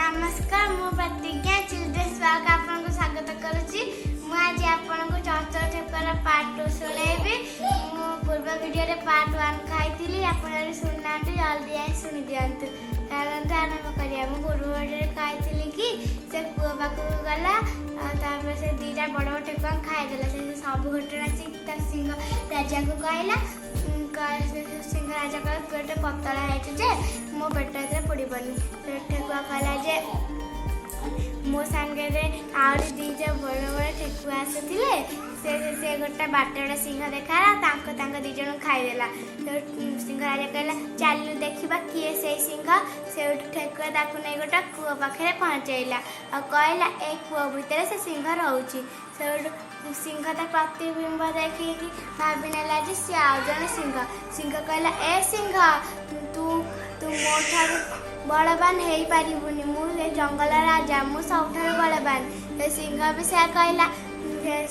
ନମସ୍କାର, ମୁଁ ପ୍ରତିଜ୍ଞା, ଚିଲଡ୍ରେନ୍ସ ପାର୍କ ଆପଣଙ୍କୁ ସ୍ୱାଗତ କରୁଛି। ମୁଁ ଆଜି ଆପଣଙ୍କୁ ଚଞ୍ଚଳ ଠେକୁଆର ପାର୍ଟ 2 ଶୁଣେଇବି। ମୁଁ ପୂର୍ବ ଭିଡ଼ିଓରେ ପାର୍ଟ 1 କହିଥିଲି। ଆପଣ ଯଦି ଶୁଣିନାହାନ୍ତି, ଜଲ୍ଦି ଯାଇ ଶୁଣି ଦିଅନ୍ତୁ। ଚାଲନ୍ତୁ ଆରମ୍ଭ କରିବା। ମୁଁ ପୂର୍ବ ଭିଡ଼ିଓରେ କହିଥିଲି କି ସେ କୂଅ ପାଖକୁ ଗଲା ଆଉ ତାପରେ ସେ ଦୁଇଟା ବଡ଼ ବଡ଼ ଠେକୁଆଙ୍କୁ ଖାଇଦେଲା। ସେ ସବୁ ଘଟଣା ସେ ତା ସିଂହ ରାଜାଙ୍କୁ କହିଲା। ସେ ସିଂହ ରାଜା କହିଲା, "ତୁ ଗୋଟେ ପତଳା ହେଇଛୁ ଯେ ମୋ ପେଟ ଭିତରେ ପଡ଼ିବନି।" ସେ ଠେକୁଆ କହିଲା ଯେ ମୋ ସାଙ୍ଗରେ ଆହୁରି ଦୁଇଟା ବଡ଼ ବଡ଼ ଠେକୁଆ ଆସୁଥିଲେ। ସେ ଗୋଟେ ବାଟରେ ଗୋଟେ ସିଂହ ଦେଖାଲା, ତାଙ୍କ ତାଙ୍କ ଦୁଇ ଜଣଙ୍କୁ ଖାଇଦେଲା। ତ ସିଂହ ରାଜା କହିଲା, "ଚାଲୁ, ଦେଖିବା କିଏ ସେଇ ସିଂହ।" ସେଇଠୁ ଠେକୁଆ ତାକୁ ନେଇ ଗୋଟେ କୂଅ ପାଖରେ ପହଞ୍ଚେଇଲା ଆଉ କହିଲା, "ଏ କୂଅ ଭିତରେ ସେ ସିଂହ ରହୁଛି।" ସେଇଠୁ ସିଂହ ତା ପ୍ରତିବିମ୍ବ ଦେଖିକି ଭାବି ନେଲା ଯେ ସିଏ ଆଉ ଜଣେ ସିଂହ। ସିଂହ କହିଲା, "ଏ ସିଂହ, ତୁ ତୁ ମୋ ଠାରୁ ବଳବାନ ହେଇପାରିବୁନି। ମୁଁ ଏ ଜଙ୍ଗଲ ରାଜା, ମୁଁ ସବୁଠାରୁ ବଳବାନ।" ସେ ସିଂହ ବି ସେୟା କହିଲା।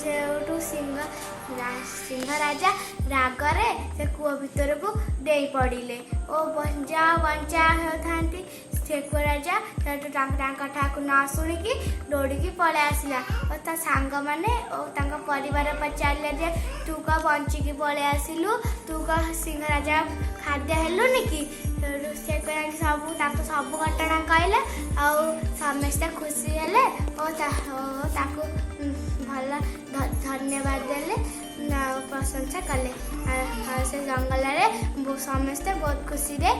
ସେଇଠୁ ସିଂହ ରାଜା ରାଗରେ ସେ କୂଅ ଭିତରକୁ ଡେଇଁ ପଡ଼ିଲେ ଓ ବଞ୍ଚା ବଞ୍ଚା ହେଉଥାନ୍ତି। ଠେକୁଆ ରାଜା ସେଠୁ ତାଙ୍କ ତାଙ୍କ କଥାକୁ ନ ଶୁଣିକି ଦୌଡ଼ିକି ପଳେଇ ଆସିଲା ଓ ତା ସାଙ୍ଗମାନେ ଓ ତାଙ୍କ ପରିବାର ପଚାରିଲେ ଯେ ତୁ କଣ ବଞ୍ଚିକି ପଳେଇ ଆସିଲୁ? ତୁ କଣ ସିଂହ ରାଜା ଖାଦ୍ୟ ହେଲୁନି କି? ସେଠୁ ସେ କହିକି ସବୁ ତାକୁ ସବୁ ଘଟଣା କହିଲେ ଆଉ ସମସ୍ତେ ଖୁସି ହେଲେ ଓ ତାକୁ ଭଲ ଧନ୍ୟବାଦ ଦେଲେ ଆଉ ପ୍ରଶଂସା କଲେ। ଆଉ ସେ ଜଙ୍ଗଲରେ ସମସ୍ତେ ବହୁତ ଖୁସିରେ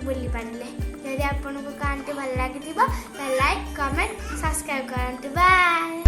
ବୁଲି ପାରିଲେ। ଯଦି ଆପଣଙ୍କୁ କାହାଣୀଟି ଭଲ ଲାଗିଥିବ, ତାହେଲେ ଲାଇକ୍, କମେଣ୍ଟ, ସବସ୍କ୍ରାଇବ୍ କରନ୍ତୁ। ବାଏ।